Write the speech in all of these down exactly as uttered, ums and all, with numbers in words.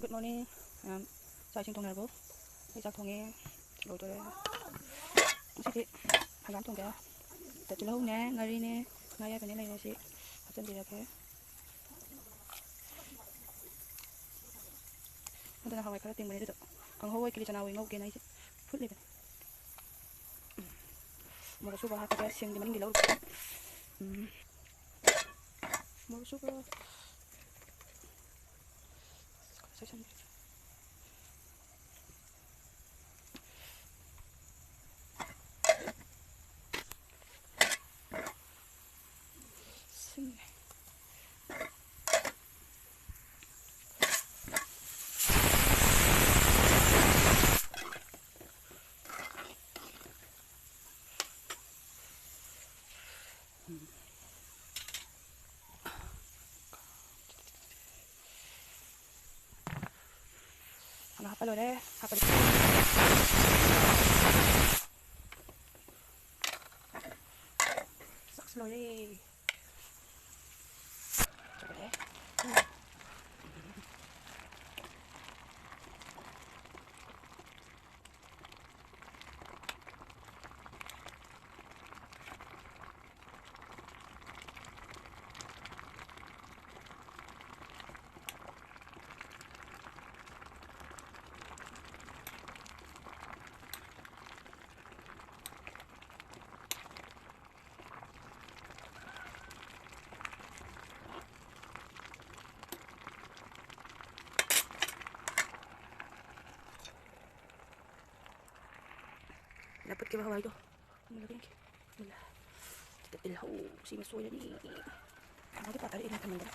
Good morning, ꯃꯌꯥꯝ꯫ ꯆꯥꯛ ꯏꯁꯤꯡ ꯊꯣꯡꯅꯔꯕꯣ? ꯑꯩ ꯆꯥꯛ ꯊꯣꯡꯉꯦ, ꯂꯣꯏꯗꯣꯔꯦ꯫ ꯉꯁꯤꯗꯤ ꯍꯪꯒꯥꯝ ꯊꯣꯡꯒꯦ꯫ ꯇꯤꯜꯍꯧꯅꯦ, ꯉꯥꯔꯤꯅꯦ, ꯉꯥ ꯑꯌꯥꯏꯕꯅꯦ ꯂꯩꯔꯦ, ꯁꯤ ꯍꯥꯞꯆꯤꯟꯕꯤꯔꯒꯦ꯫ ꯑꯗꯨꯅ ꯍꯋꯥꯏ ꯈꯔ ꯇꯤꯡꯕꯅꯦ, ꯑꯗꯨꯗꯣ ꯀꯥꯡꯍꯧ ꯑꯣꯏ ꯀꯤꯂꯤ ꯆꯅꯥ ꯑꯣꯏ ꯉꯧꯒꯦꯅ ꯑꯩꯁꯦ ꯐꯨꯠꯂꯤꯕꯅꯦ꯫ ꯎꯝ꯫ ꯃꯣꯔꯣꯛ ꯑꯁꯨꯕ ꯍꯥꯞꯄꯒ ꯁꯤꯡꯗꯤ ꯃꯅꯨꯡꯒꯤ ꯂꯧꯔꯨꯒꯦ꯫ ꯎꯝ꯫ ꯃꯣꯔꯣꯛ ꯑꯁꯨꯕ ꯈꯔ ꯁꯣꯏꯁꯟꯕꯤꯔꯒꯦ꯫ ꯁꯤꯡꯉꯦ꯫ ꯍꯥꯞꯄ ꯂꯣꯏꯔꯦ꯫ ꯍꯥꯞꯄ ꯆꯥꯛꯁꯨ ꯂꯣꯏꯔꯦ꯫ ꯆꯥꯎꯈꯠꯂꯛꯑꯦ꯫ ꯂꯐꯨꯠꯈꯤꯕ ꯍꯋꯥꯏꯗꯣ꯫ ꯃꯨꯜꯂꯕ ꯌꯦꯡꯒꯦ꯫ ꯃꯨꯜꯂꯦ꯫ ꯁꯤꯗ ꯇꯤꯜꯍꯧ ꯁꯤꯃ ꯁꯣꯏꯔꯅꯤ꯫ ꯀꯥꯡꯍꯧꯗꯤ ꯄꯥꯊꯔꯛꯑꯦ ꯅꯪ ꯊꯝꯃꯝꯗꯅ꯫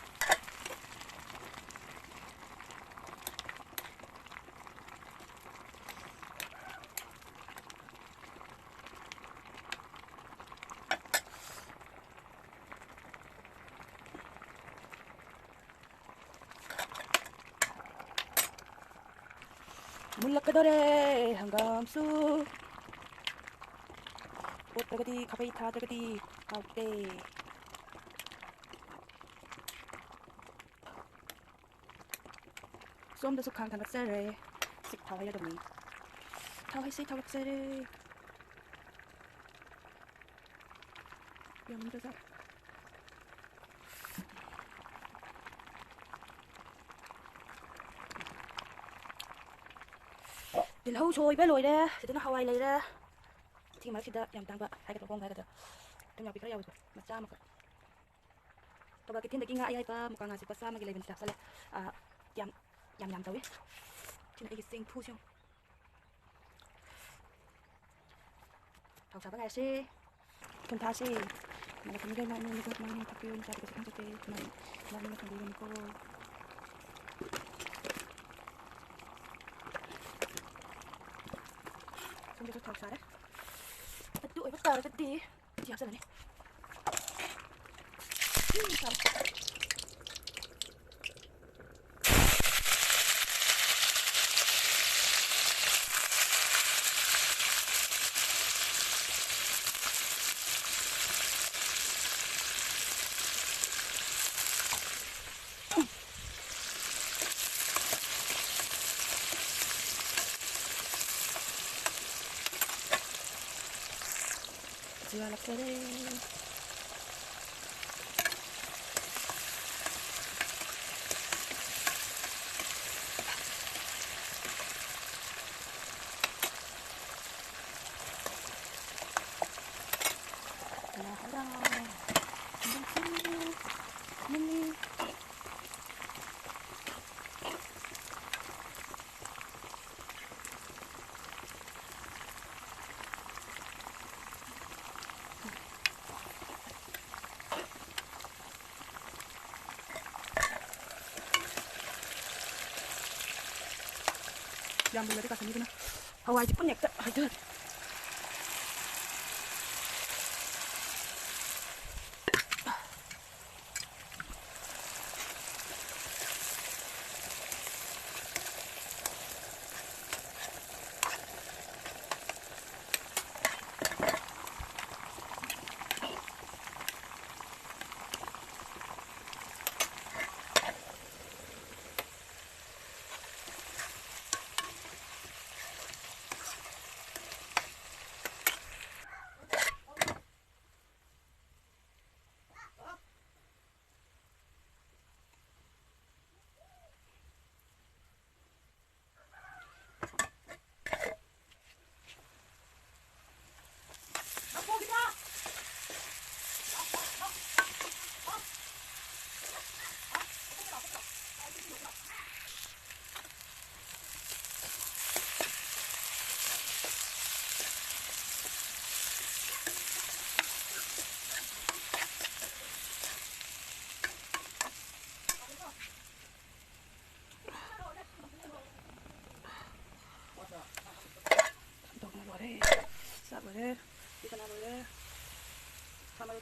ꯃꯨꯜꯂꯛꯀꯗꯧꯔꯦ ꯍꯪꯒꯥꯝꯁꯨ꯫ ꯑꯣꯠꯇ꯭ꯔꯒꯗꯤ, ꯈꯥꯕꯩ ꯊꯥꯗ꯭ꯔꯒꯗꯤ ꯍꯥꯎꯇꯦ꯫ ꯁꯣꯝꯗꯁꯨ ꯈꯥꯡ ꯊꯥꯡꯒꯠꯆꯔꯦ꯫ ꯁꯤ ꯊꯥꯎ ꯍꯩꯔꯗꯕꯅꯤ꯫ ꯊꯥꯎ ꯍꯩꯁꯦ, ꯊꯥꯎ ꯍꯩꯖꯔꯦ꯫ ꯌꯥꯝꯃꯟꯗ꯭ꯔꯖꯥꯠ꯫ ꯇꯤꯜꯍꯧ ꯁꯣꯏꯕ ꯂꯣꯏꯔꯦ꯫ ꯁꯤꯗꯅ ꯍꯋꯥꯏ ꯂꯩꯔꯦ꯫ ꯁꯤ ꯃꯔꯛꯁꯤꯗ ꯌꯥꯝ ꯇꯥꯡꯕ ꯍꯥꯏꯒꯗ꯭ꯔꯥ, ꯍꯣꯡꯕ ꯍꯥꯏꯒꯗ꯭ꯔꯥ, ꯑꯗꯨꯝ ꯌꯥꯎꯕꯤ ꯈꯔ ꯌꯥꯎꯏꯀꯣ, ꯃꯆꯥ ꯑꯃꯈꯛ꯫ ꯀꯕꯥ ꯀꯩꯊꯦꯜꯗꯒꯤ ꯉꯥ ꯑꯌꯥꯏꯕ ꯃꯨꯀꯥ ꯉꯥꯁꯦ ꯂꯨꯄꯥ ꯆꯥꯝꯃꯒꯤ ꯂꯩꯕꯅꯤꯗ ꯆꯠꯂꯦ꯫ ꯑꯥ, ꯌꯥꯝ, ꯌꯥꯝ ꯌꯥꯝ ꯇꯧꯏ꯫ ꯁꯤꯅ ꯑꯩꯒꯤ ꯆꯦꯡꯐꯨꯁꯦ ꯌꯦꯡꯉꯨ꯫ ꯊꯥꯎ ꯁꯥꯕ ꯉꯥꯏꯔꯁꯤ꯫ ꯊꯨꯝ ꯊꯥꯛꯑꯁꯤ꯫ ꯃꯂꯥ ꯈꯝꯕꯤꯒ ꯏꯃꯥ ꯏꯃꯣꯏꯅꯤ ꯃꯈꯣꯏ ꯃꯉꯥ ꯊꯛꯄꯤꯌꯨ, ꯅꯆꯥꯗꯤ ꯀꯩꯁꯨ ꯈꯪꯖꯗꯦ꯫ ꯏꯃꯥ ꯏꯃꯣꯏꯅꯤ ꯈꯝꯕꯤꯒꯅꯤꯀꯣ꯫ ꯁꯣꯝꯗꯁꯨ ꯊꯥꯎ ꯁꯥꯔꯦ꯫ ꯑꯗꯨ ꯑꯣꯏꯕ ꯇꯥꯔꯒꯗꯤ ꯁꯤ ꯍꯥꯞꯆꯜꯂꯅꯤ꯫ ꯎꯝ, ꯁꯥꯔꯦ꯫ ꯁꯤꯒ ꯂꯥꯛꯆꯔꯦ꯫ ꯍꯔꯥꯎ ꯍꯔꯥꯎ꯫ ꯃꯤꯃꯤ꯫ ꯌꯥꯝ ꯃꯨꯜꯂꯗꯤ ꯀꯥꯁꯟꯅꯤꯗꯅ꯫ ꯍꯋꯥꯏꯁꯦ ꯄꯨꯟꯅ ꯍꯦꯛꯇ ꯍꯩꯊꯔꯦ꯫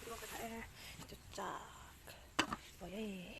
ꯂꯣꯏꯔꯦ꯫ ꯆꯥꯛ ꯂꯣꯏꯔꯦ꯫